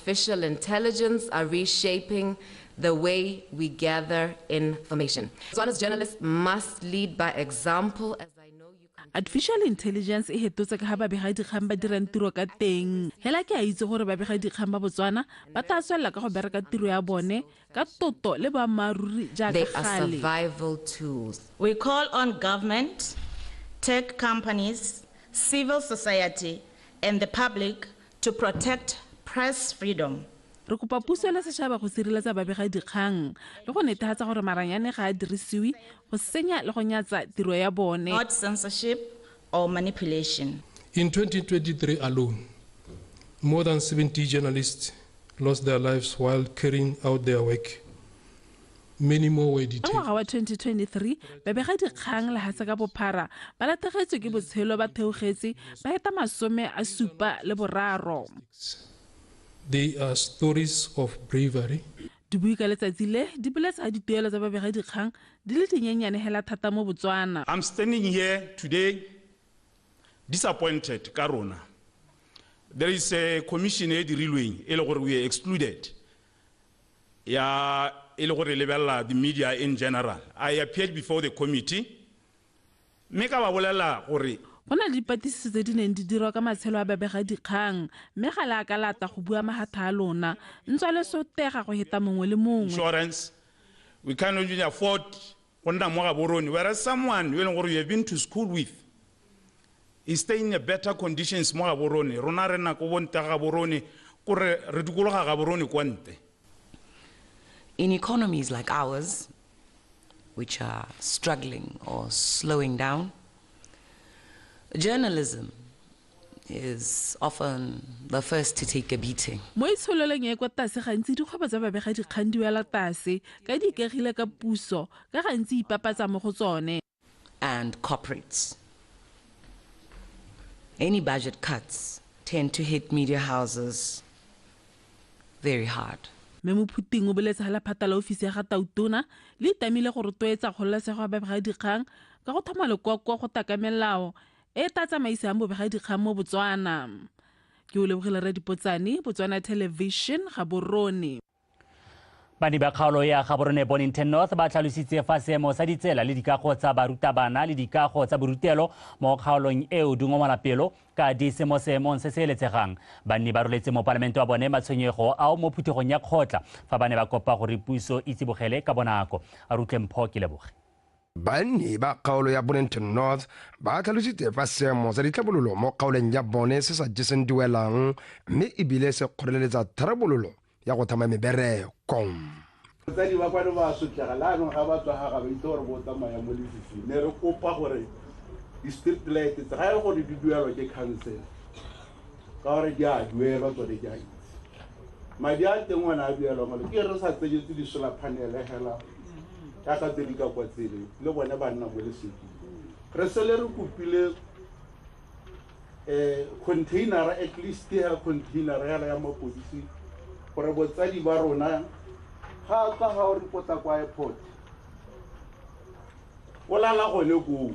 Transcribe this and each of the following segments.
Artificial intelligence are reshaping the way we gather information. Botswana's journalists must lead by example, as I know you can. Artificial intelligence e hetotse ka ga babegadikgang ba dirang tiro ka teng. Hela ke a itse gore babegadikgang ba Botswana ba tla tswelela ka go bereka tiro ya bone ka toto le boammaaruri jaaka They are gale. Survival tools. We call on government, tech companies, civil society, and the public to protect press freedom. Re kopa puso le setšhaba go sireletsa babegadikgang le go netefatsa gore maranyane ga a dirisiwe go senya le go nyatsa tiro ya bone. Not censorship or manipulation. In 2023 alone, more than 70 journalists lost their lives while carrying out their work. Many more were Ka detained. Ngwaga wa 2023, babegadikgang lehatshe ka bophara ba latlhegetswe ke botshelo ba theogetse ba heta 73. They are stories of bravery. Dibui ka letsatsi le di boletse ga dituelo tsa babegadikgang di le dinyenyane hela thata mo Botswana. I'm standing here today disappointed ka rona. There is a commission e dirilweng e le gore we are excluded. Ya e le gore lebella the media in general. I appeared before the committee. Mme ka ba bolela gore Go na le dipatlisiso tse di neng di dirwa ka matshelo a babegadikgang mme ga le a ka lata go bua magatha a lona ntswa le sotega go heta mongwe le mongwe. Insurance, we cannot even afford go nna mo Gaborone, whereas someone yo e leng gore you have been to school with is staying in better conditions mo Gaborone. Rona re nna ko bonte Gaborone, kore re dikologa Gaborone kwa ntle. In economies like ours, which are struggling or slowing down, journalism is often the first to take a beating. Mo itsholelong e kwa tlase gantsi dikgwebo tsa babegadikgang di wela tlase ka di ikegile ka puso ka gantsi ipapatsa mo go tsone. And corporates. Any budget cuts tend to hit media houses very hard. Mme Mophuting o boletse ga lephata la ofisi ya ga Tautona le itamile go rotloetsa kgololesego ya babegadikgang ka go thoma lekoko go taka melao e tla tsamaisang bobegadikgang mo Botswana. Ke o lebogile Radipotsane, Botswana Television, Gaborone. Banni ba kgaolo ya Gaborone Bonnington North ba tlhalositse fa seemo sa ditsela le dikago tsa barutabana le dikago tsa borutelo mo kgaolong eo di ngomola pelo ka di se mo seemong se se eletsegang. Banni ba roletse mopalamente wa bone matshwenyego ao mo phuthegong ya kgotla fa ba ne ba kopa gore puso e tsibogele ka bonako. A rutle mpho ke leboge. Banni ba kgaolo ya Bonnington North ba tlhalositse fa seemo sa ditlhabololo mo kgaolong ya bone se sa jeseng diwelang mme ebile se kgoreletsa tharabololo ya go thama mebereko. Batsadi ba kwano ba sotlega le anong ga ba tswa ga ga ba itse gore bo tsamaya mo lefifing. Ne re kopa gore di-street light tse ga e le gore di duelwa ke council, ka gore di a duelwa tsone ke a itse. Madi a teng ona a duelwa ngwana ke re sa tsenyetse di-solar panel hela jaaka tse di ka kwa tseleng le bone ba nna mo leseding. Re sele re kopile containera, at least hela containera hela ya mapodisi gore botsadi ba rona ga ka ga o report-a kwa airport o lala gone koo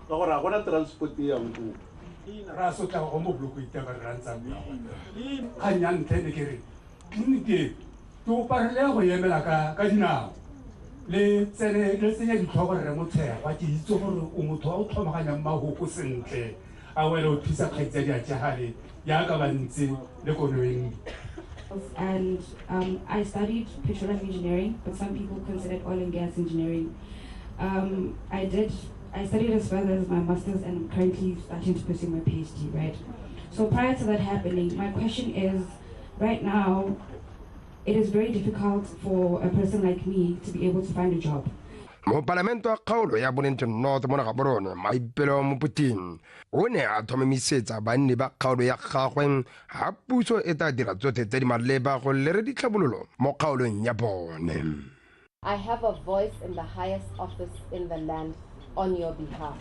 ka gore ga gona transport e yang koo. Ra sotla go mo bloko itaba re rantsang kgang ya ntlha ne ke re tleliniki e ke oparele go emela ka dinao le tsene le tsenya ditlhogo re motshegwa ke itse gore o motho wa o tlhomaganyang mahoko sentle a wela o thusa kgaitsadi a tšegale jaaka ba ntse le konoeng. And I studied petroleum engineering, but some people consider it oil and gas engineering. I studied as further as my master's, and I'm currently starting to pursue my PhD, right? So prior to that happening, my question is, right now, it is very difficult for a person like me to be able to find a job. Mopalamente wa kgaolo ya Bonnington North mo Gaborone, Maipelo Mophuting, o ne a tlhomamisetsa banni ba kgaolo ya gagwe ga puso e tla dira tsotlhe tse di maleba go lere ditlhabololo mo kgaolong ya bone. I have a voice in the highest office in the land on your behalf.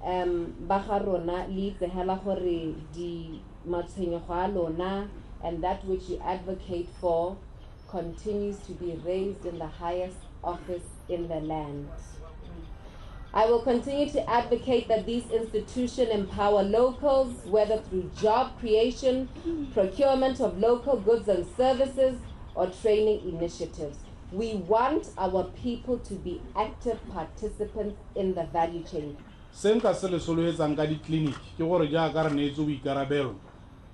Ba ga rona le itse hela gore di matshwenyego a lona and that which you advocate for continues to be raised in the highest office in the land. I will continue to advocate that these institutions empower locals, whether through job creation, procurement of local goods and services, or training initiatives. We want our people to be active participants in the value chain. Se nka se le solofetsang ka ditleliniki ke gore jaaka re neetse boikarabelo,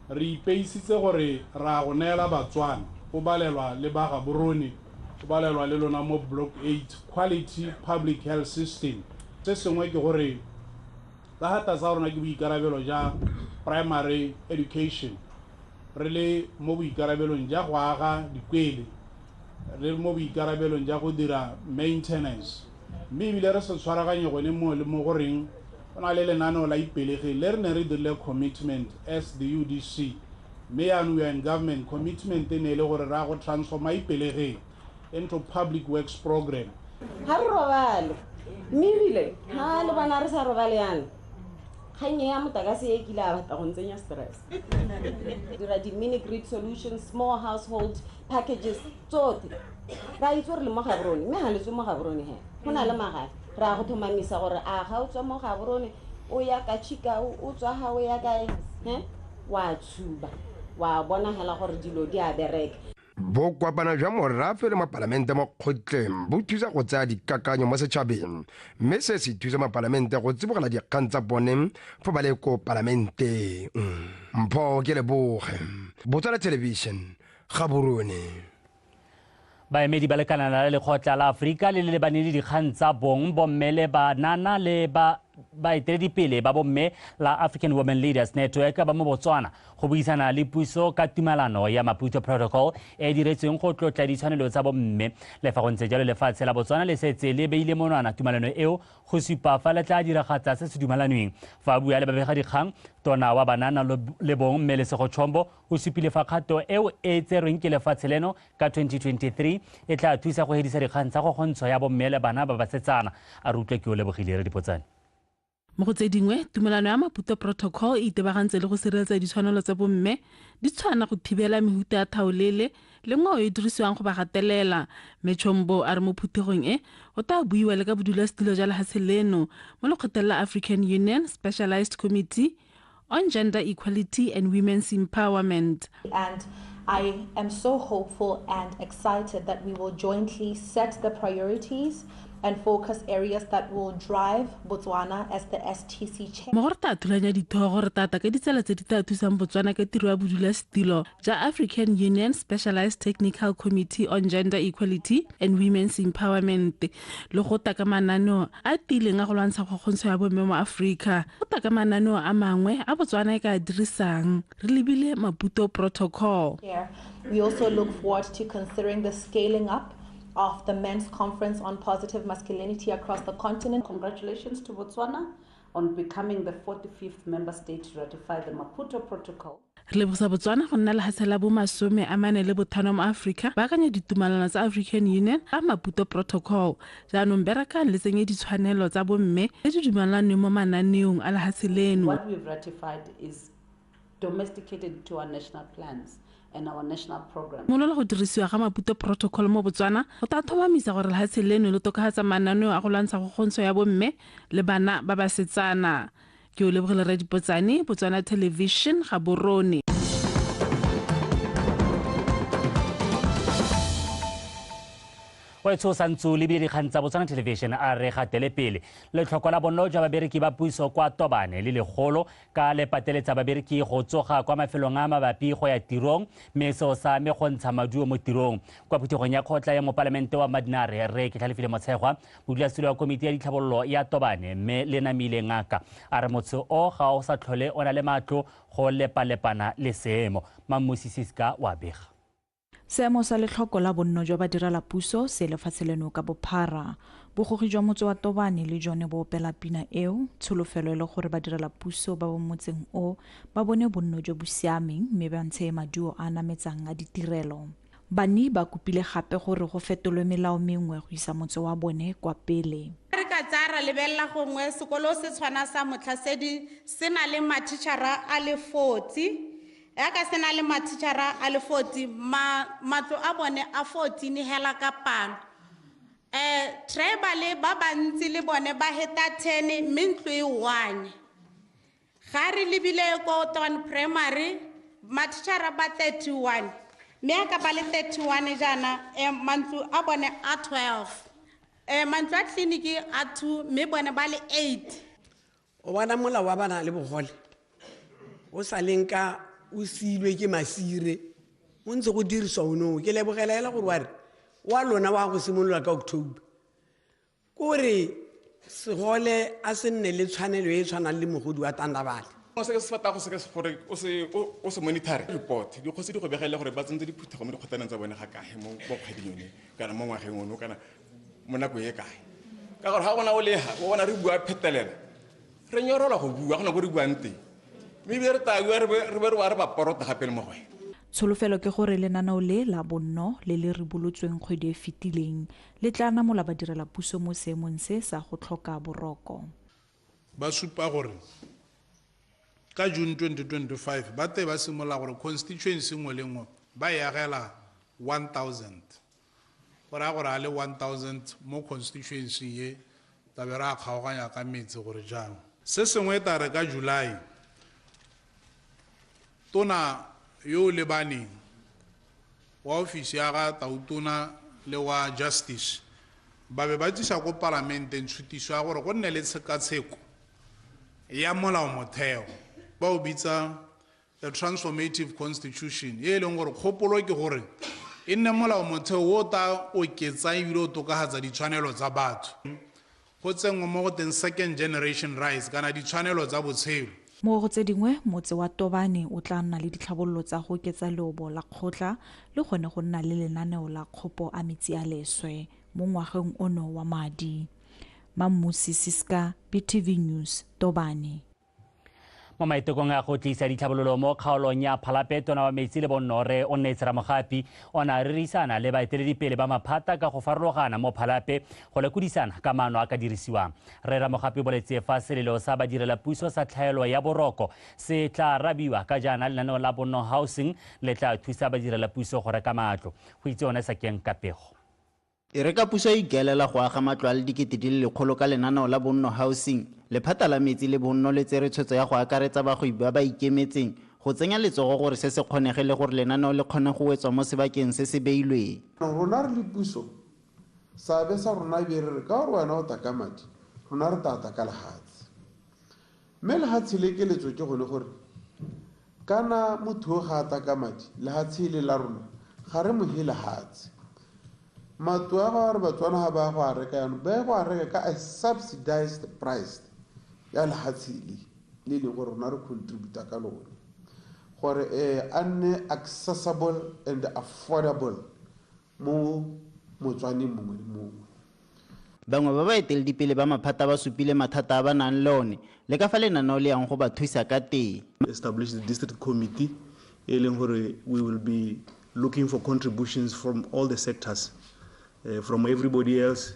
re ipeisitse gore ra go neela Batswana, go balelwa le ba Gaborone, go balelwa le lona mo Block 8, quality public health system. Se sengwe ke gore ka gata sa rona ke boikarabelo ja primary education, re le mo boikarabelong ja go aga dikwele, re le mo boikarabelong ja go dira maintenance, mme ebile re se tshwaraganye gone mo le mo goreng go na le lenaneo la Ipelegeng le re ne re dirile commitment as the UDC, mme yaanong we are in government, commitment e ne e le gore re ya go transforma Ipelegeng into public works program. Ha re robale, mme ebile ha le bona re sa robale yana, kgang ya motlakase e kile a batla go ntsenya stress. Dira di-mini grid solutions, small household packages tsotlhe. Ra itse gore le mo Gaborone, mme ha le tswe mo Gaborone he, go na le magae. Re a go tlhomamisa gore a ga o tswa mo Gaborone o ya ka Chikao, o tswa ga o ya kae, he, wa tshuba, wa bona hela gore dilo di a bereka. Bokopano jwa morafe le mapalamente mo kgotleng bo thusa go tsaya dikakanyo mo setšhabeng, mme se se thusa mapalamente go tsibogela dikgang tsa bone fa ba le ko palamenteng. Mpho ke leboge, Botswana Television, Gaborone. Baemedi ba lekalana la lekgotla la Aforika le le lebaneng le dikgang tsa bong, bomme le banana le ba baeteledipele ba bomme la African Women Leaders Network ba mo Botswana go buisana le puso ka tumalano ya Maputo Protocol e diretsweng go tlotla ditshwanelo tsa bomme. Le fa go ntse jalo, lefatshe la Botswana le setse le beile monwana tumalano eo go supa fa le tla diragatsa se se dumalanweng. Fa a bua le babegadikgang, tona wa banana le bong mme Lesego Chombo o supile fa kgato eo e tserweng ke lefatshe leno ka 2023 e tla thusa go hedisa dikgang tsa kgokgontsho ya bomme le bana ba basetsana. A re utlwe ke o lebogile re dipotsane. Mo go tse dingwe, tumelano ya Maputo Protocol e itebagantse le go sireletsa ditshwanelo tsa bomme, di tshwana go thibela mehuta ya thaolele le ngwao e e dirisiwang go ba gatelela. Mme Chombo a re mo phuthegong e go tla buiwa le ka bodulasetilo jwa lefatshe leno mo lekgotleng la African Union Specialized Committee on Gender Equality and Women's Empowerment. And I am so hopeful and excited that we will jointly set the priorities and focus areas that will drive Botswana as the STC chair. Mo go re tla thulanya dithogo re tata ka ditsela tse di tla thusang Botswana ka tiro ya bodulasetilo ja African Union Specialized Technical Committee on Gender Equality and Women's Empowerment, le go ta ka mananeo a tiileng a go lwantsha kgokgontsho ya bomme mo Aforika. Go ta ka mananeo a mangwe a Botswana e ka a dirisang re lebile Maputo Protocol. We also look forward to considering the scaling up of the men's conference on positive masculinity across the continent. Congratulations to Botswana on becoming the 45th member state to ratify the Maputo Protocol. Re leboga Botswana go nna lehatshe la bo 45 mo Aforika ba akanya ditumalano tsa African Union ka Maputo Protocol. Jaanong berekang le tsenye ditshwanelo tsa bomme tse di dumalanweng mo mananeong a lehatshe leno. What we've ratified is domesticated to our national plans and our national program. Molola go dirisiwa ga Maputo Protocol mo Botswana go tla tlhomamisa gore lehatshe leno le tokafatsa mananeo a go lwantsha kgokgontsho ya bomme le bana ba basetsana. Ke o lebogile Radipotsane, Botswana Television, Gaborone. Wa tshosa ntse le dikgang tsa Botswana Television a re gatele pele. Letlhoko la bonno jwa babereki ba puso kwa Tobane le legolo ka le pateletsa babereki go tsoga kwa mafelong a mabapi go ya tirong, mme seo sa me go ntsha maduo mo tirong. Kwa phuthegong ya kgotla ya mopalamente wa Madinare, re ke tlhalefile Motshegwa, modulasetilo wa komiti ya ditlhabololo ya Tobane mme le Namile Ngaka, a re motse o ga o sa tlhole o na le matlo go lepalepana le seemo. Mammusi Siska wa bega. Seemo sa letlhoko la bonno jwa badirelapuso se lefatshe leno ka bophara. Bogogi jwa motse wa Tobane le jone bo opela pina eo, tsholofelo e le gore badirelapuso ba bo motseng o ba bone bonno jo bo siameng mme ba ntshe maduo a nametsang a ditirelo. Banni ba kopile gape gore go fetolwe melao mengwe go isa motse wa bone kwa pele. Re ka tsaya ra lebelela gongwe sekolo se tshwana sa Motlhasedi se na le mathichara a le 40. Ya ka se na le mathichara a le 40, matlo a bone a 14 hela ka palo. Tribal ba bantsi le bone ba heta 10 mme ntlo e 1. Ga re lebile ko Tobane Primary mathichara ba 31 mme a ka ba le 31 jaana mantlo a bone a 12. Mantlo a tleliniki a 2 mme bone ba le 8. O bona molao wa bana le bogole o sa leng ka o siilwe ke masire o ntse go diriswa ono ke lebogela hela gore wa re wa lona wa go simolola ka October kore segole a se nne le tshwanelo e tshwanang le mogodi wa Tandabale. Se ke se fata go se ke gore o se monitor report dikgosi di go begele gore ba tsentse diphuthego mo dikgotaneng tsa bone ga kae mo kgweding yone kana mo ngwageng ono kana mo nako e kae ka gore ga bona o leha o bona re bua phetelela re nyorola go bua gona go re buang teng mme be re tla bua re be re ba porota gape le mo go. Tsholofelo ke gore lenaneo le la bonno le le ribolotsweng kgwedi e fetileng le tla namola badirela puso mo seemong se sa go tlhoka boroko. Ba supa gore ka June 2025 ba te ba simolola gore constituency nngwe le nngwe ba e agela 1000 go raya gore a le 1000 mo constituency ye tabe re a kgaoganya ka metse gore jang. Se sengwe ta re ka July tona yo lebaneng wa ofisi ya ga Tautona le wa Justice ba be ba tsisa ko parlamenteng tshutiso ya gore go nne le tshekatsheko ya molao motheo ba o bitsa the transformative constitution e leng gore kgopolo ke gore e nne molao motheo o ta oketsang ebile o tokafatsa ditshwanelo tsa batho go tsenngwe mo go teng second generation rights kana ditshwanelo tsa botshelo. Mo go tse dingwe motse wa Tobane o tla nna le ditlhabololo tsa go oketsa leobo la kgotla le gone go nna le lenaneo la kgopo a metsi a leswe mo ngwageng ono wa madi. Mammusi Siska, BTV News, Tobane. Mo maitekong a go tlisa ditlhabololo mo kgaolong ya Phalape, tona wa metsi le bonno Rre Onneetse Ramogapi o ne a rerisana le baeteledipele ba maphata ka go farologana mo Phalape go lekodisana ka maano a ka dirisiwang. Rre Ramogapi o boletse fa selelo sa badirelapuso sa tlhaelo ya boroko se tla arabiwa ka jaana lenaneo la bonno housing le tla thusa badirelapuso go reka matlo. Go itse one sa keng ka pego. E re ka puso e ikaelela go aga matlo a le 100,000 ka lenaneo la bonno housing, lephata la metsi le bonno le tsere tshwetso ya go akaretsa bagwebi ba ba ikemetseng go tsenya letsogo gore se se kgonege le gore lenaneo le kgone go wetswa mo sebakeng se se beilweng. Rona re le puso seabe sa rona be re re ka gore wena o taka madi, rona re tata ka lehatshe. Mme lehatshe le keletso ke gone gore kana motho o ga a taka madi, lehatshe le la rona ga re mo he lehatshe. Matlo a gore Batswana ga ba go a reka yanong ba go a reka ka a subsidized price ya lehatshe le leng gore rona re contributa ka lone gore a nne accessible and affordable mo Motswaneng mongwe le mongwe. Bangwe ba baeteledipele ba maphata ba supile mathata a ba nang le one le ka fa lenaneo le yang go ba thusa ka teng. Establish the district committee e leng gore we will be looking for contributions from all the sectors, from everybody else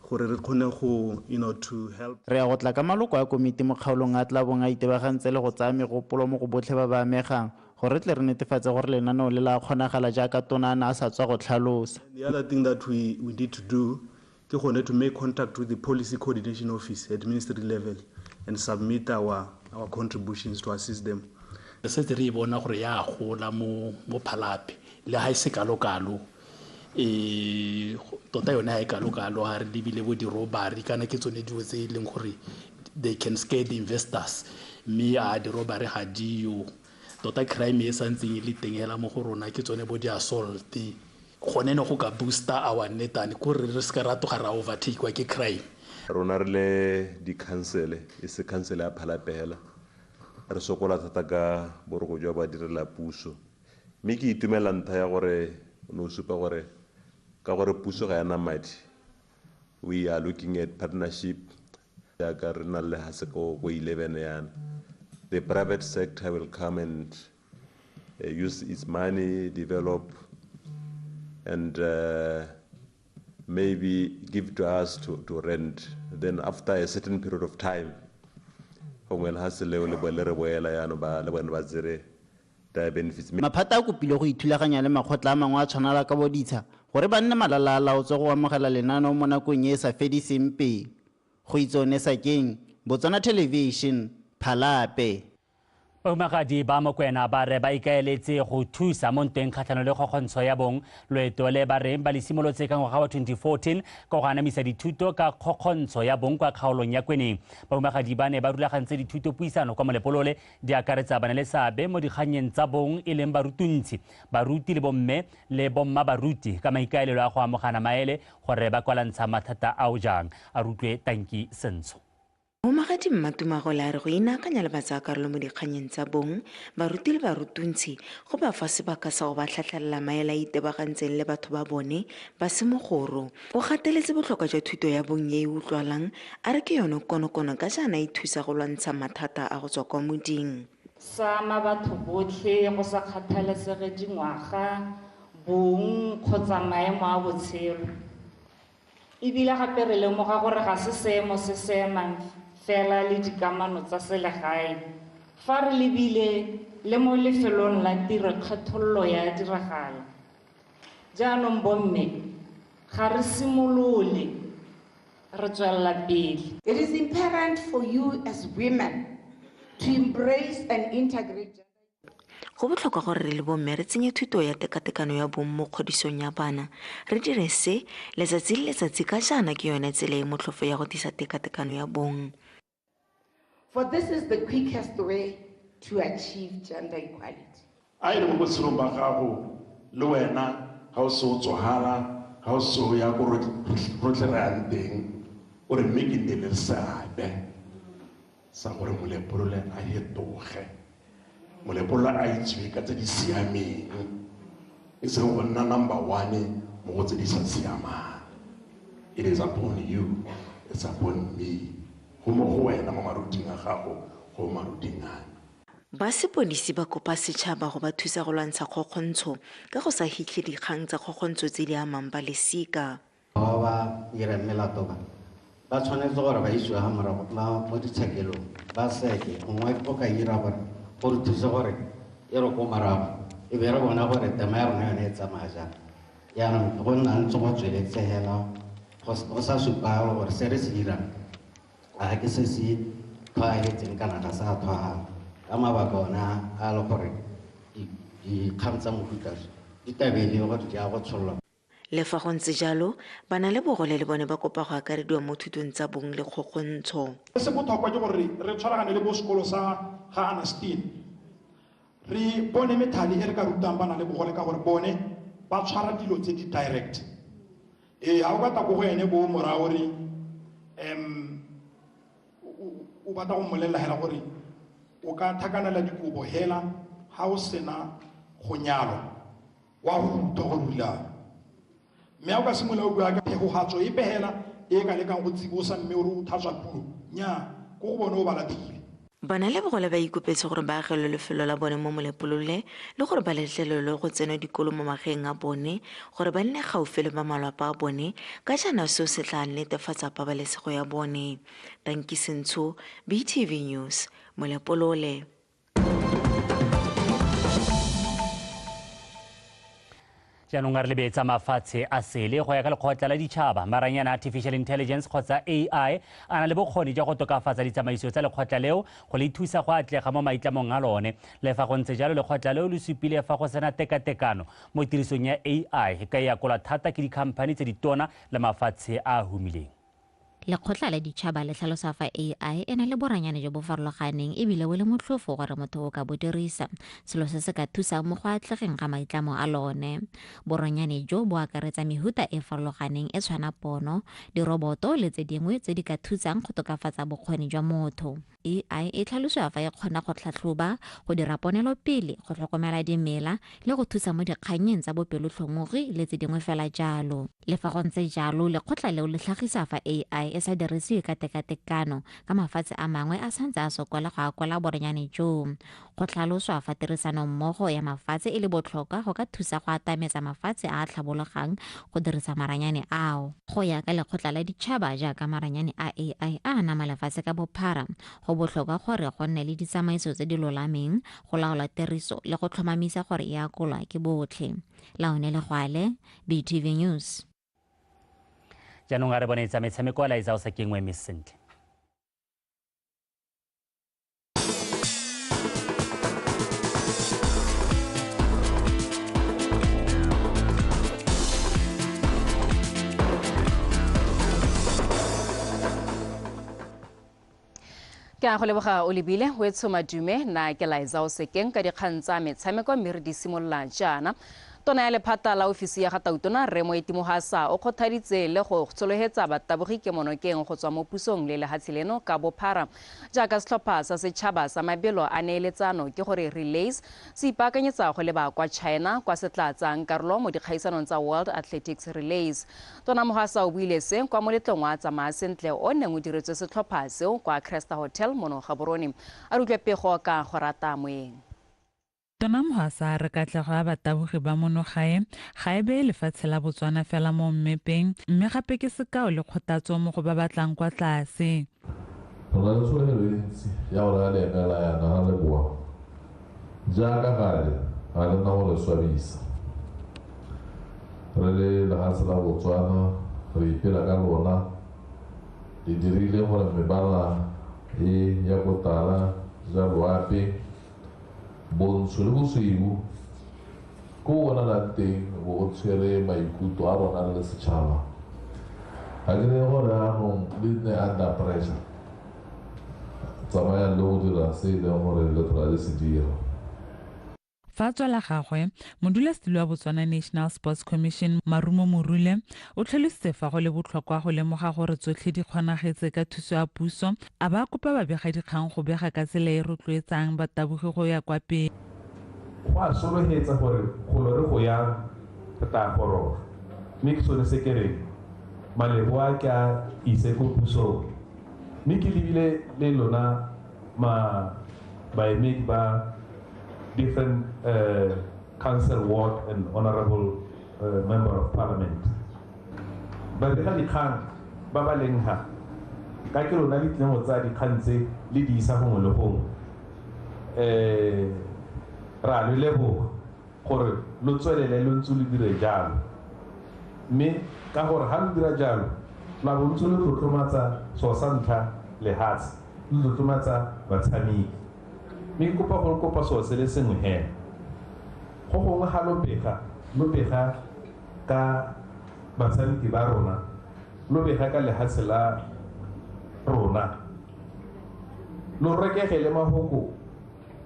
gore re kgone go, to help. Re ya go tla ka maloko a komiti mo kgaolong a tla bong a itebagantse le go tsaya megopolo mo go botlhe ba ba amegang gore re tle re netefatse gore lenaneo le la kgonagala jaaka tona a ne a sa tswa go tlhalosa. The other thing that we need to do ke gone to make contact with the policy coordination office at ministry level and submit our contributions to assist them. Re setse re e bona gore ya gola mo Phalape le ha e se kalo-kalo, tota yone ha e kalo-kalo ha re lebile bo di-robbery kana ke tsone dilo tse e leng gore they can scare the investors, mme a di-robbery ga dio tota crime e santseng e le teng hela mo go rona ke tsone bo di-assault gone ne go ka booster our netane kore re se ka ra tloga ra overtakewa ke crime. Rona re le di-council e se council ya Phalape hela re sokola thata ka boroko jwa badirela puso, mme ke itumela ntlha ya gore o ne o supa gore ka gore puso ga yana madi, we are looking at partnership jaaka re na le lehatshe ko 11 yana. The private sector will come and use its money, develop and maybe give to us to rent. Then after a certain period of time, gongwe lehatshe leo le boele re boela jaanong ba le bone ba tsere benefits. Maphata a kopile go ithulaganya le makgotla a mangwe a tshwanela ka boditsha gore ba nne malala a laotswe go amogela lenaneo mo nakong e e sa fediseng pelo. Go itsone Sakeng, Botswana Television, Phalape. Bahumagadi ba Mokwena ba re ba ikaeletse go thusa mo ntweng kgatlhanong le kgokgontsho ya bong. Loeto le ba reng ba le simolotse ka ngwaga wa 2014 ka go anamisa dithuto ka kgokgontsho ya bong kwa kgaolong ya Kweneng. Bahumagadi ba ne ba rulagantse dithutopuisano kwa Molepolole di akaretsa bana le seabe mo dikgannyeng tsa bong e leng barutuntshi, baruti le bomme le bomma baruti ka maikaelelo a go amogana maele gore ba kwalantsha mathata ao jang. A rutlwe Tanki Sentsho. Mohumagadi Mmatumagola a re go inaakanya le batsayakarolo mo dikganyeng tsa bong, baruti le barutuntshi go ba fa sebaka sa go ba tlhatlhelela maele a itebagantseng le batho ba bone ba semogoro. O gateletse botlhokwa jwa thuto ya bong e e utlwalang, a re ke yone konokono ka jaana e thusa go lwantsha mathata a go tswa kwa moding. Sama batho botlhe go sa kgathalesege dingwaga, bong kgotsa maemo a botshelo. Ebile gape re lemoga gore ga se seemo se se emang fela le dikamano tsa selegae. Fa re lebile le mo lefelong la tiro kgethololo ya diragala. Jaanong bomme, ga re simolole, re tswelela pele. It is important for you as women to embrace and integrate. Go botlhokwa gore re le bomme re tsenye thuto ya tekatekano ya bong mo kgodisong ya bana. Re dire se letsatsi le letsatsi ka jaana ke yone tsela e motlhofo ya go tlisa tekatekano ya bong. For this is the quickest way to achieve gender equality. A e le mo botshelong ba gago le wena ga o se o tsogala, ga o se o ya ko rotlhe re yang teng, o re mme ke nne le seabe sa gore Molepolole a fetoge. Molepolole a itsewe ka tse di siameng, e seng go nna number one mo go tse di sa siamang. It is upon you, it's upon me. Go mo go wena mo maruting a gago, go mo maruting a me. Ba sepodisi ba kopa setšhaba go ba thusa go lwantsha kgokgontsho ka go sa hitlhe dikgang tsa kgokgontsho tse di amang ba lesika. Ba ba dirang melato ba, ba tshwanetse gore ba isiwe ga morago mo ditshekelong, ba seke gongwe go ka dira gore go re thuse gore e re ko morago e be re bona gore tema ya rona yone e tsamaya jang. Jaanong go nna ntse go tsweletse hela go sa supagale gore se re se dirang a ke se se tlhwaagetseng kana ga sa tlhwaagala ka mabaka ona a le gore dikgang tsa mofuta di tabele gore di a go tshololwa. Le fa go ntse jalo, bana le bogole le bone ba kopa go akarediwa mo thutong tsa bong le kgokgontsho. Se botlhokwa ke gore re tshwaragane le bo sekolo sa ga Anastine. Re bone methale e re ka rutang bana le bogole ka gore bone ba tshwara dilo tse di direct. Ha o batla ko go ene bo morago re, o batla go mmolelela hela gore o ka thakanela dikobo hela ha o sena go nyalwa, wa go utlwa gore o rileng. Mme ha o ka simolola o bua ka phegogatso epe hela e ka lekang go tsibosa mme o re o tlhatswa puo, nnyaa, ko go bone o ba latlhile. Bana le bogole ba ikopetse gore ba agelwe lefelo la bone mo Molepolole le gore ba letlelelwe go tsena dikolo mo magaeng a bone gore ba nne gaufi le ba malapa a bone ka jaana seo se tla netefatsa pabalesego ya bone. Tanki Sentsho, BTV News, Molepolole. Jaanong a re lebetsa mafatshe a sele go ya ka lekgotla la ditšhaba. Maranyana Artificial Intelligence kgotsa AI a na le bokgoni jwa go tokafatsa ditsamaiso tsa lekgotla leo go le thusa go atlega mo maitlamong a lone. Le fa go ntse jalo, lekgotla leo le supile fa go sena tekatekano mo tirisong ya AI e ka e akolwa thata ke dikhamphani tse ditona le mafatshe a a humileng. Lekgotla la ditšhaba le tlhalosa fa AI e na le boranyane jo bo farologaneng ebile bo le motlhofo gore motho o ka bo dirisa, selo se se ka thusang mo go atlegeng ga maitlamo a lone. Boranyane jo bo akaretsa mehuta e farologaneng e tshwana pono, diroboto le tse dingwe tse di ka thusang go tokafatsa bokgoni jwa motho. AI e tlhalosiwa fa e kgona go tlhatlhoba, go dira ponelopele, go tlhokomela dimela le go thusa mo dikgannyeng tsa bopelotlhomogi le tse dingwe fela jalo. Le fa go ntse jalo, lekgotla leo le tlhagisa fa AI AI e sa dirisiwe ka tekatekano ka mafatshe a mangwe a santse a sokola go akola boranyane joo. Go tlhaloswa fa tirisanommogo ya mafatshe e le botlhokwa go ka thusa go atametsa mafatshe a a tlhabologang go dirisa maranyane ao. Go ya ka lekgotla la ditšhaba jaaka maranyane a AI a anama lefatshe ka bophara, go botlhokwa gore go nne le ditsamaiso tse di lolameng go laola tiriso le go tlhomamisa gore e akolwa ke botlhe. Laone Legwale, BTV News. Jaanong a re bone tsa metshameko a laetsa o sa kengwe mme sentle. Ke a go leboga o lebile o etshoma dume na ke laetsa o sekeng ka dikgang tsa metshameko mme re di simolola jaana. Tona ya lephata la ofisi ya ga Tautona Rre Moeti Mohasa o kgothaditse le go tsolohetsa batabogi kemonokeng go tswa mo pusong le lehatshe leno ka bophara jaaka setlhopha sa setšhaba sa mabelo a neeletsano ke gore relays se ipaakanyetsa go leba kwa China kwa se tla tsayang karolo mo dikgaisanong tsa World Athletics Relays. Tona Mohasa o buile se kwa moletlong wa tsamaya sentle o neng o diretswe setlhopha seo kwa Cresta Hotel mono Gaborone. A re utlwe pego ka go rata moeng. Tona Mohasa a re katlego ya batabogi ba mono gae ga e beye lefatshe la Botswana fela mo mmepeng mme gape ke sekao le kgothatso mo go ba batlang kwa tlase. Re na le tsholofelo e ntsi ya gore ga le emela yana ga le boa jaaka gale ga le na go le swabisa. Re le lefatshe la Botswana re ipela ka lona, le dirile gore mebala e ya botala ja loapi bontsho le bosweu ko bonalang teng bo o tshwere maikutlo a rona le setšhaba. Ga ke reye gore anong le nne under pressure, tsamayang le go dira se e leng gore le tlhola le se dira. Fa tswa la gagwe, modulasetulo wa Botswana National Sports Commission Marumo Morule o tlhalositse fa go le botlhokwa go lemoga gore tsotlhe di kgonagetse ka thuso ya puso, a ba kopa babegadikgang go bega ka tsela e rotloetsang batabogi go ya kwa pele. Go a solohetsa gore golo re go yang re tla goroga, mme ke sone se ke reng malebo a ke a ise ko pusong, mme ke lebile le lona baemedi ba different council ward and honorable member of parliament. Babega dikgang ba ba leng ha ka ke lona le tlileng go tsaya dikgang tse le di isa gongwe le gongwe. Ra le leboga gore lo tswelele lo ntse lo dire jalo, mme ka gore ha lo dira jalo la bo ntse lo tlotlomatsa seo sa ntlha lehatshe, lo tlotlomatsa batshameki. Mme ke kopa gore kopa seo se le sengwe hela, go gongwe ga lo bega ka batshameki ba rona, lo bega ka lehatshe la rona, lo rekegele mafoko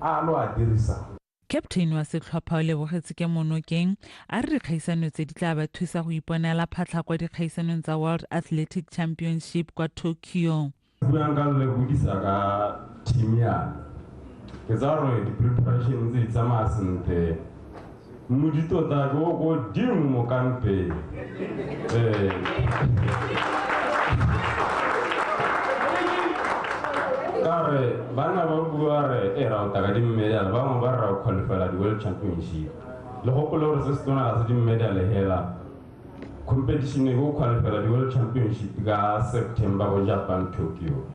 a lo a dirisang. Captain wa setlhopha o lebogetse ke monokeng a re dikgaisano tse di tla ba thusa go iponela phatlha kwa dikgaisanong tsa World Athletic Championship kwa Tokyo. Buang ka le bodisa ka team ya ke tsa gore di-preparation tse di tsamaya sentle, modi tota ke o ko dimo mo kampeng. Ka re banna ba bua re e ra o taka di-medal, bangwe ba re ra o qualifyela di-world championship. Le gopole gore se se tona ga se di-medal hela, competition e go qualifyela di-world championship ka September ko Japan, Tokyo.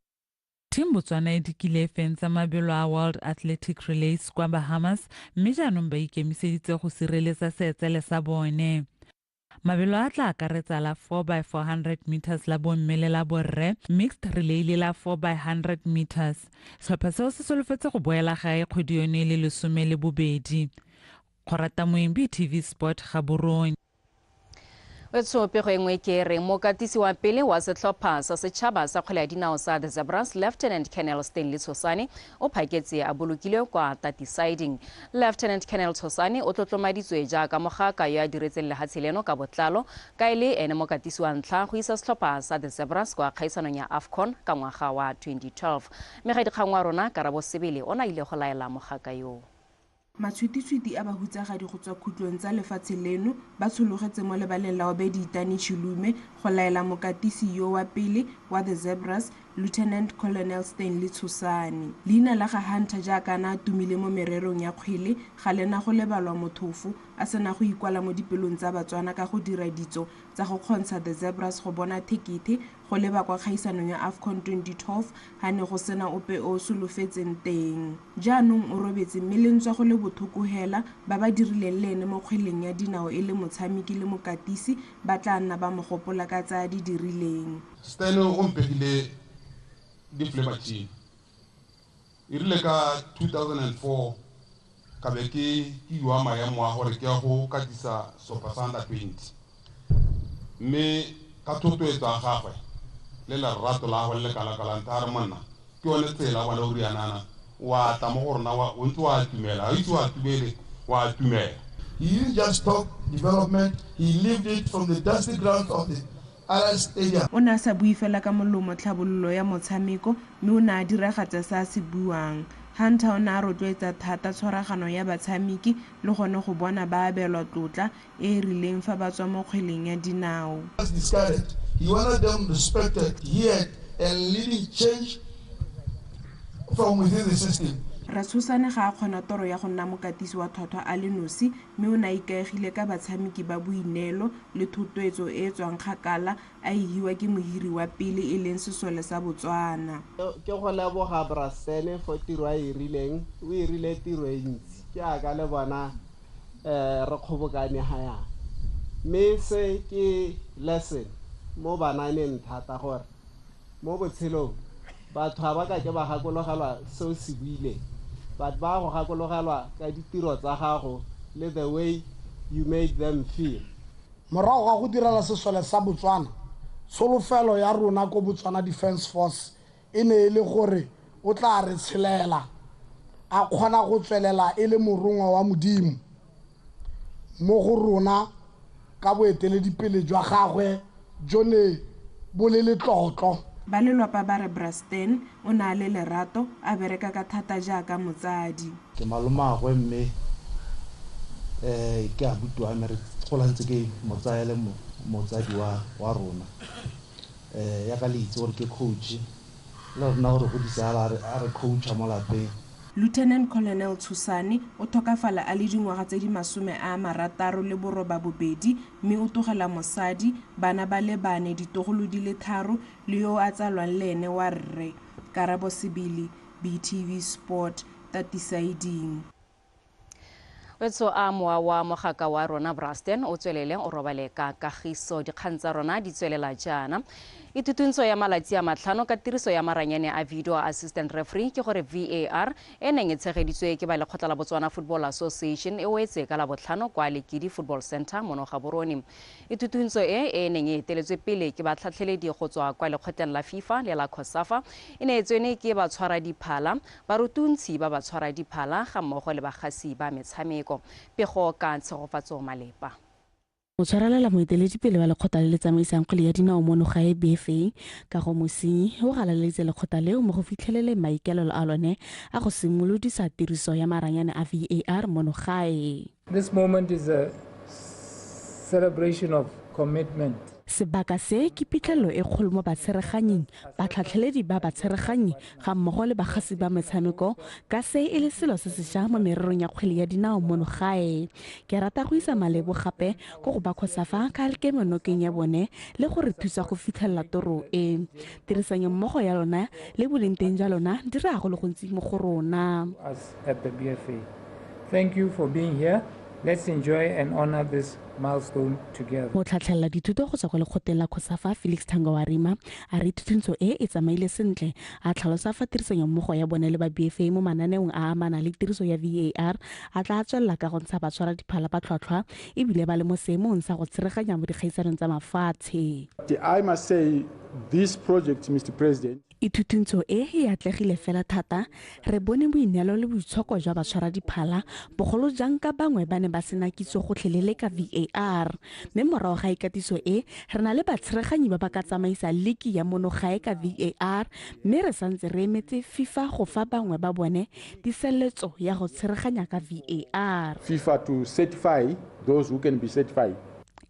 Team Botswana e dikile e fentsa mabelo a World Athletic Relays kwa Bahamas mme jaanong ba ikemiseditse go sireletsa seetsele sa bone. Mabelo a tla akaretsa la 4x400 meters la bomme le la borre, mixed relay le la 4x100 meters. Setlhopha seo se solofetse go boela gae kgwedi yone e le 12. Go rata moeng BTV Sport Gaborone. Wetso pego e nngwe ke re mokatisi wa pele wa setlhopha sa setšhaba sa kgwele ya dinao sa The Zebras, Lieutenant Colonel Stanley Tshosane o phaketse a bolokilwe kwa Tati Siding. Lieutenant Colonel Tshosane o tlotlomaditswe jaaka mogaka yo a diretseng lehatshe leno ka botlalo ka e le ene mokatisi wa ntlha go isa setlhopha sa The Zebras kwa kgaisanong ya AFCON ka ngwaga wa 2012. Mme ga dikgang wa rona Karabo Sebele o na ile go laela mogaka yoo. Matshwititshwiti a bahutsagadi go tswa khutlong tsa lefatshe leno ba tshologetse mo lebaleng la Obedi Itani Chilume go laela mokatisi yo wa pele wa The Zebras, Lieutenant Colonel Stanley Tshosane. Leina la ga Hunter jaaka a ne a tumile mo mererong ya kgwele ga le na go lebalwa mothofo a sena go ikwala mo dipelong tsa Batswana ka go dira ditso tsa go kgontsha The Zebras go bona thekethe go leba kwa kgaisanong ya AFCON 2012 ga ne go sena ope o solofetseng teng. Jaanong o robetse mme le ntswa go le bothoko hela ba ba dirileng le ene mo kgweleng ya dinao e le motshameki le mokatisi ba tla nna ba mo gopola ka tsa di dirileng. Stanley o mpegile di-flavor e rile ka 2004 ka be ke iwa maemo a gore ke ya go katisa setlhopha sa under 20 mme ka thotloetso ya gagwe le lerato la gagwe le le kalakalang tha re monna ke yone tsela bana o rianana wa tla mo go rona o ntse wa atumela a itse o atumele wa atumela. He didn't just talk development, he lived it from the dusty grounds of the Stadium. O ne a sa bue fela ka molomo tlhabololo ya motshameko mme o ne a diragatsa se a se buang. Hunter o ne a rotloetsa thata tshwaragano ya batshameki le gone go bona ba abelwa tlotla e e rileng fa ba tswa mo kgweleng ya dinao. He wanted them respected, heard, and leading change from within the system. Ratshosane ga a kgona toro ya go nna mokatisi wa tlhwatlhwa a le nosi mme o ne a ikaegile ka batshameki ba boineelo le thotloetso e e tswang kgakala a e hiwa ke mohiri wa pele e leng sesole sa Botswana. Ke go leboga Brasene for tiro a e rileng, o e rile tiro e ntsi ke aka le bona re kgobokane ga yana. Mme se ke lesson mo bananeng thata gore mo botshelong batho ga ba ka ke ba gakologelwa seo se buileng, but ba go gakologelwa ka ditiro tsa gago le the way you made them feel. Morago ga go direla sesole sa Botswana, tsholofelo ya rona ko Botswana Defence Force e ne e le gore o tla re tshelela a kgona go tswelela e le morongwa wa Modimo mo go rona ka boeteledipele jwa gagwe jo ne bo le letlotlo. Ba lelapa ba re Braston o ne a le lerato a bereka ka thata jaaka motsadi. Ke malomagwe mme ke abuti wa me re gola ntse ke motsaya le motsadi wa rona. Ya ka le itse gore ke coach le rona gore godisa a re coacha mo lapeng. Lieutenant Colonel Tshosane o tlhokafala a le dingwaga tse di 68 mme o tlogela mosadi, bana ba le bane, ditogolo di le 3 le yo a tsalwang le ene wa rre. Karabo Sebele, BTV Sport, Tatisaiding. Wetso a mowa wa mogaka wa rona Braston o tswelele o robale ka kagiso. Dikgang tsa rona di tswelela jaana. Ithutuntsho ya malatsi a 5 ka tiriso ya maranyane a video assistant referee ke gore VAR e neng e tshegeditswe ke ba lekgotla la Botswana Football Association e wetse ka Labotlhano kwa Lekidi Football Center mono Gaborone. Ithutuntsho e neng e eteletswe pele ke batlhatlheledi go tswa kwa lekgotleng la FIFA le la COSAFA e ne e tswene ke batshwara diphala, barutuntshi ba batshwara diphala ga mmogo le bagasi ba metshameko. Pego ka Tshegofatso Malepa. Motshwarelela moeteledipele wa lekgotla le le tsamaisang kgwele ya dinao mono gae BFA ka go Mosenyi o galaletse lekgotla leo mo go fitlhelele maikaelelo a lone a go simolodisa tiriso ya maranyane a VAR mono gae. This moment is a celebration of commitment. Sebaka se ke phitlhelelo e kgolo mo batshereganying, batlhatlheledi ba batshereganyi ga mmogo le bagasi ba metshameko ka se e le selo se sešwa mo mererong ya kgwele ya dinao mono gae. Ke rata go isa malebo gape ko go ba COSAFA ka kemonokeng ya bone le go re thusa go fitlhelela toro e. Tirisanyo mmogo ya lona le boleng teng jwa lona di raya go le gontsi mo go rona. Us at the BFA. Thank you for being here. Let's enjoy and honor this milestone together. Motlhatlhelela dithuto go tswa kwa lekgotleng la COSAFA Felix Tangawarima a re thutuntsho e e tsamaile sentle, a tlhalosa fa tirisanyo mmogo ya bone le ba BFA mo mananeong a amanang le tiriso ya VAR a tla tswelela ka go ntsha batshwara diphala ba tlhwatlhwa ebile ba le mo seemong sa go tshereganya mo dikgaisanong tsa mafatshe. I must say this project, Mr. President, Ithutuntsho e e atlegile fela thata, re bone boineelo le boitshoko jwa batshwaradiphala, bogolo jang ka bangwe ba ne ba sena kitso gotlhelele ka VAR. Mme morago ga ikatiso e, re na le batshereganyi ba ba ka tsamaisa liki ya monogae ka VAR, mme re santse re emetse FIFA go fa bangwe ba bone tiseletso ya go tshereganya ka VAR. FIFA to certify those who can be certified.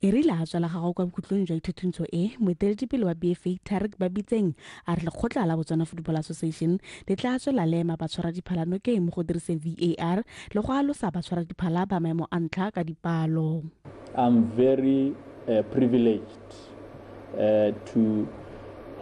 E rile a tswela gago kwa bokhutlong jwa ithuthuntso e, moeteledipele wa BFA Tarik Babitseng a re lekgotla la Botswana Football Association le tla tswela le ema batshwaradiphala nokeng mo go diriseng VAR le go alosa batshwaradiphala ba maemo a ntlha ka dipalo. I'm very privileged to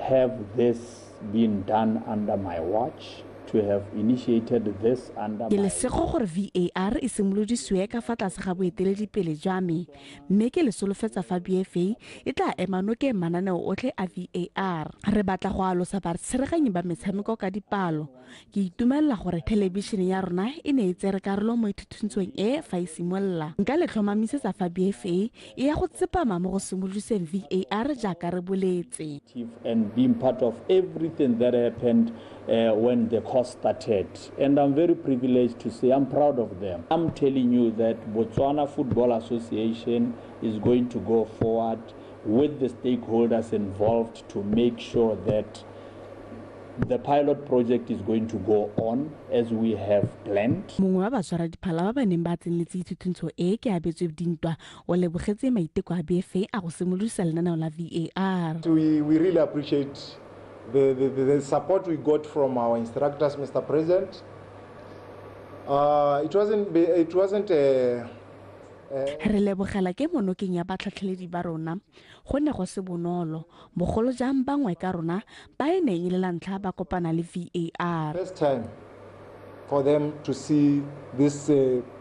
have this being done under my watch, to have initiated this under Ke lesego gore VAR e simolodisiwe ka fa tlase ga boeteledipele jwa me, mme ke le solofetsa fa BFA e tla ema nokeng mananeo otlhe a VAR. Re batla go alosa batshereganyi ba metshameko ka dipalo. Ke itumelela gore thelebišene ya rona e ne e tsere karolo mo ithuthuntshong e fa e simolola. Nka le tlhomamisetsa fa BFA e ya go tsepama mo go simolodiseng VAR jaaka re boletse. And being part of everything that happened when the course started. And I'm very privileged to say I'm proud of them. I'm telling you that Botswana Football Association is going to go forward with the stakeholders involved to make sure that the pilot project is going to go on as we have planned. Mongwe wa batshwaradiphala ba ba neng ba tseneletse ithuthuntso e ke Abetswe Dintwa o lebogetse maiteko a BFA a go simolodisa lenaneo la VAR. We really appreciate the support we got from our instructors, Mr. President. It wasn't Re lebogela ke monokeng ya batlhatlheledi ba rona, go ne go se bonolo, bogolo jang bangwe ka rona ba e neng e le la ntlha ba kopana le VAR. First time for them to see this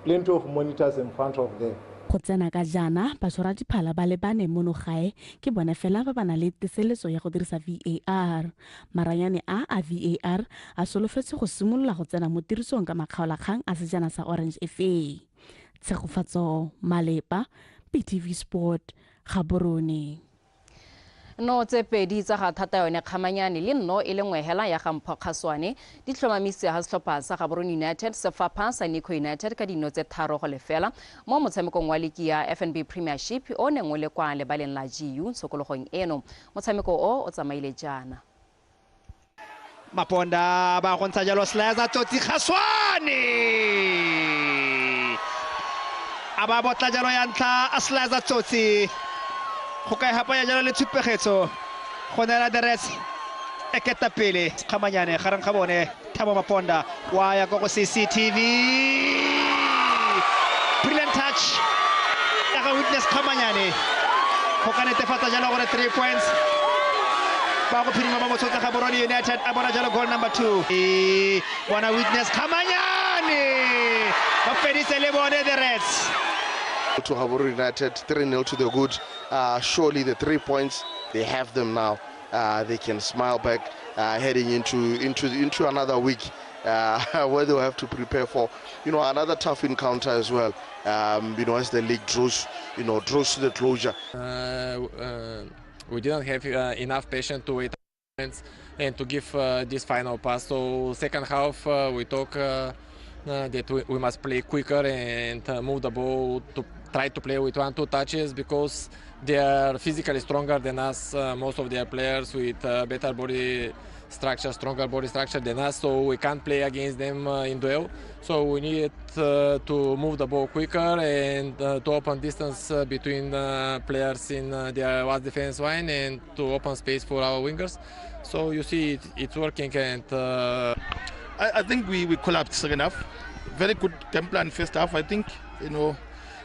plenty of monitors in front of them. Go tsena ka jaana batshwaradiphala ba le bane mono gae ke bone fela ba ba nang le teseletso ya go dirisa VAR. Maranyane a a VAR a solofetse go simolola go tsena mo tirisong ka makgaolakgang a sejana sa Orange FA. Tshegofatso Malepa, BTV Sport, Gaborone. No tse pedi tsa ga thata yone Kgamanyane le nno e le nngwe hela ya ga Mpho Kgaswane di tlhomamise ga setlhopha sa Gaborone United sefapha sa Nico United ka dino tse 3-0 mo motshamekong wa liki ya FNB Premiership o neng o le kwa lebaleng la GU tshokologong eno. Motshameko o o tsamaile jaana. Maponda ba go ntsha jalo Slicer Tsotsi Kgaswane a ba botla jalo ya ntlha a Slicer Tsotsi go ka hapanya jalo le tshupegetso go neela the Reds e ketapele Kgamanyane gareng ga bone Thabo Maponda wa ya ko go CCTV. Brilliant touch ya ga Witness Kgamanyane go ka netefatsa jalo gore 3 points ba go phirima ba motshotsa Gaborone United a bona jalo goal number 2. Bona Witness Kgamanyane ba feditse le bone the Reds. To Gaborone United, 3-0 to the good. Surely the 3 points, they have them now. They can smile back heading into another week where they'll have to prepare for, you know, another tough encounter as well. You know, as the league draws to the closure. We didn't have enough patience to wait and to give this final pass. So second half we talk that we must play quicker and move the ball to try to play with 1-2 touches, because they are physically stronger than us, most of their players with better body structure, stronger body structure than us, so we can't play against them in duel. So we needed to move the ball quicker and to open distance between players in their last defense line and to open space for our wingers. So you see it's working. And I think we collapsed second half. Very good game plan first half. I think, you know,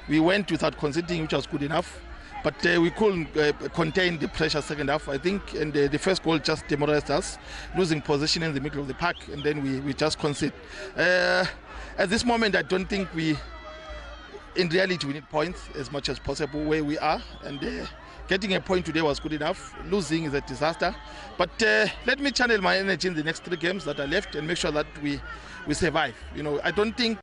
we went without conceding, which was good enough. But we couldn't contain the pressure second half, I think. And the first goal just demoralized us, losing position in the middle of the park, and then we just concede. At this moment, I don't think in reality, we need points as much as possible where we are. And getting a point today was good enough. Losing is a disaster. But let me channel my energy in the next 3 games that are left and make sure that we survive. You know, I don't think.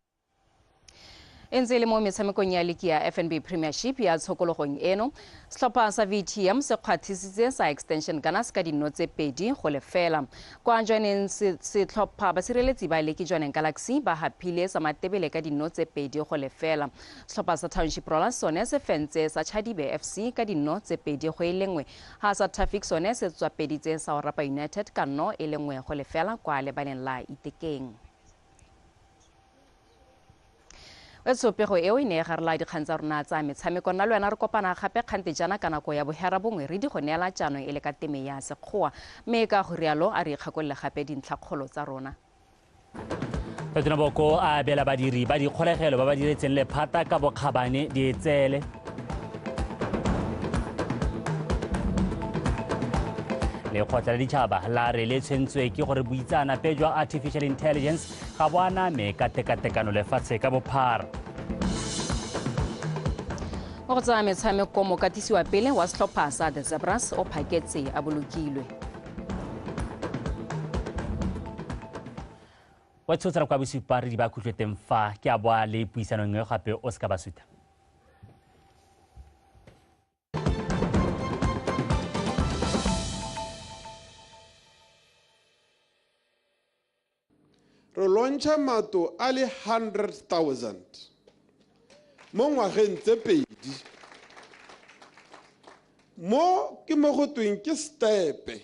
E ntse e le mo metshamekong ya liki ya FNB Premiership ya tshokologong eno, setlhopha sa VTM se kgwathisitse sa Extension Gunners ka dino tse 2-0. Kwa Jwaneng setlhopha basireletsi ba leki Jwaneng Galaxy ba hapile sa Matebele ka dino tse 2-0. Setlhopha sa Township Rollers sone se fentse sa Chadibe FC ka dino tse 2-1. Ha sa Traffic sone se tswapeditse sa Orapa United ka 1-0 kwa lebaleng la Itekeng. Pego eo e ne e garela dikgang tsa rona tsa metshameko. Nna le wena re kopana gape kgante jaana ka nako ya 9:30 re di go neela jaanong e le ka teme ya Sekgowa, mme ka go rialo a re ikgakolole gape dintlhakgolo tsa rona. Tautona Boko a abela badiri ba dikgolegelo ba ba diretseng lephata ka bokgabane dietsele. Lekgotla la ditšhaba la re le tshwentswe ke gore boitseanape jwa artificial intelligence ga bo aname ka tekatekano lefatshe ka bophara. Mo go tsa metshameko, mokatisi wa pele wa setlhopha sa The Zebras o phaketse a bolokilwe. Wa tshotsara kwa bosupa re di ba khutlwe teng fa ke a boa le puisanong e gape o se ka ba suta. Re launcha matlo a le 100,000 mo ngwageng tse 2. Mo ke mo go tweng ke stepe.